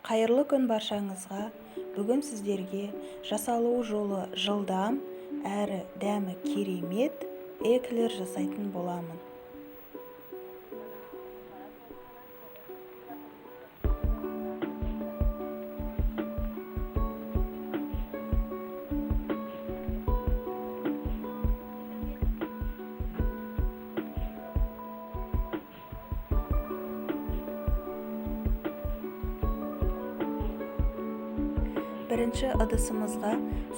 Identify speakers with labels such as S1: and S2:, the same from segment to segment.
S1: Қайырлы күн баршаңызға. Бүгін сіздерге жасалу жолы жылдам, әрі дәмі керемет эклер жасайтын боламын. Бірінші ыдысымызға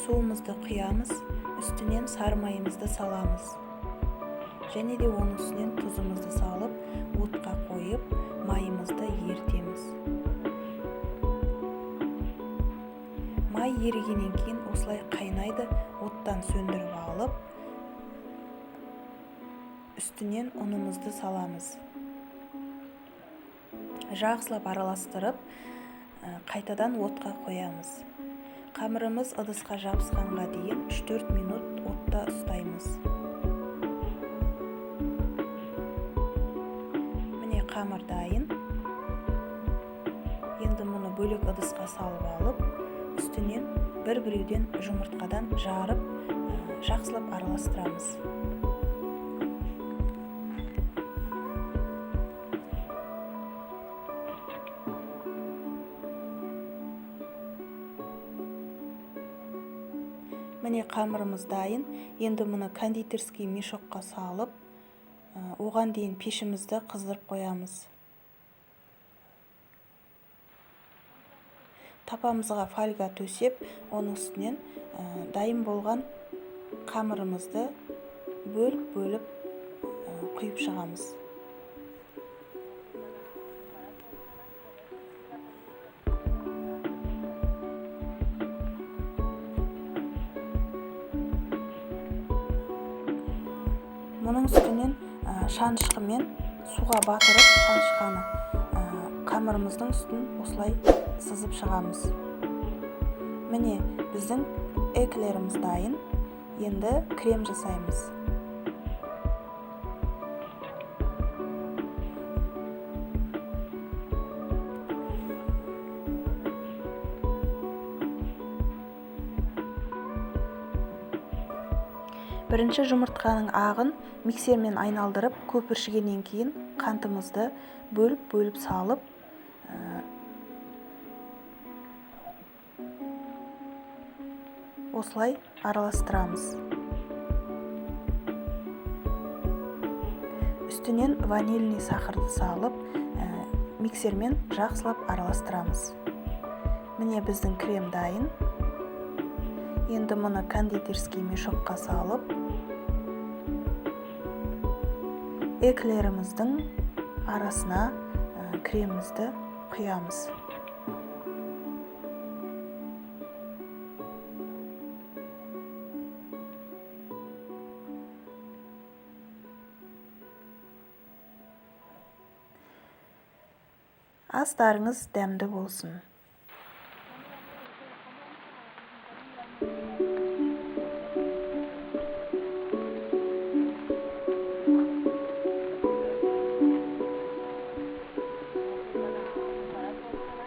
S1: суымызды құямыз, үстінен сары майымызды саламыз. Және де оның үстінен тұзымызды салып, отқа қойып, майымызды ерітеміз. Май ерігеннен кейін осылай қайнайды, оттан сөндіріп алып, үстінен ұнымызды саламыз. Жақсылап араластырып, қайтадан отқа қоямыз. Қамырымыз ыдысқа жабысқанға дейін 3-4 минут отта ұстаймыз. Міне қамыр дайын. Енді мұны бөлек ыдысқа салып алып, үстінен бір-біреуден жұмыртқадан жарып, жақсылап араластырамыз. Міне қамырымыз дайын. Енді мұны кондитерский мешокқа салып, оған дейін пешімізді қыздырып қоямыз. Тапамызға фольга төсеп, оның үстінен дайын болған қамырымызды бөліп-бөліп құйып шығамыз. Мұның үстінен шанышқымен суға батырып, шанышқаны қамырымыздың үстін осылай сызып шығамыз. Міне біздің эклеріміз дайын. Енді крем жасаймыз. Бірінші жұмыртқаның ағын миксермен айналдырып, көпіршігеннен кейін қантымызды бөліп-бөліп салып, осылай араластырамыз. Үстінен ванильный сахарды салып, миксермен жақсылап араластырамыз. Міне біздің крем дайын. Енді мұны кондитерский мешокқа салып, эклеріміздің арасына кремімізді құямыз. Астарыңыз дәмді болсын.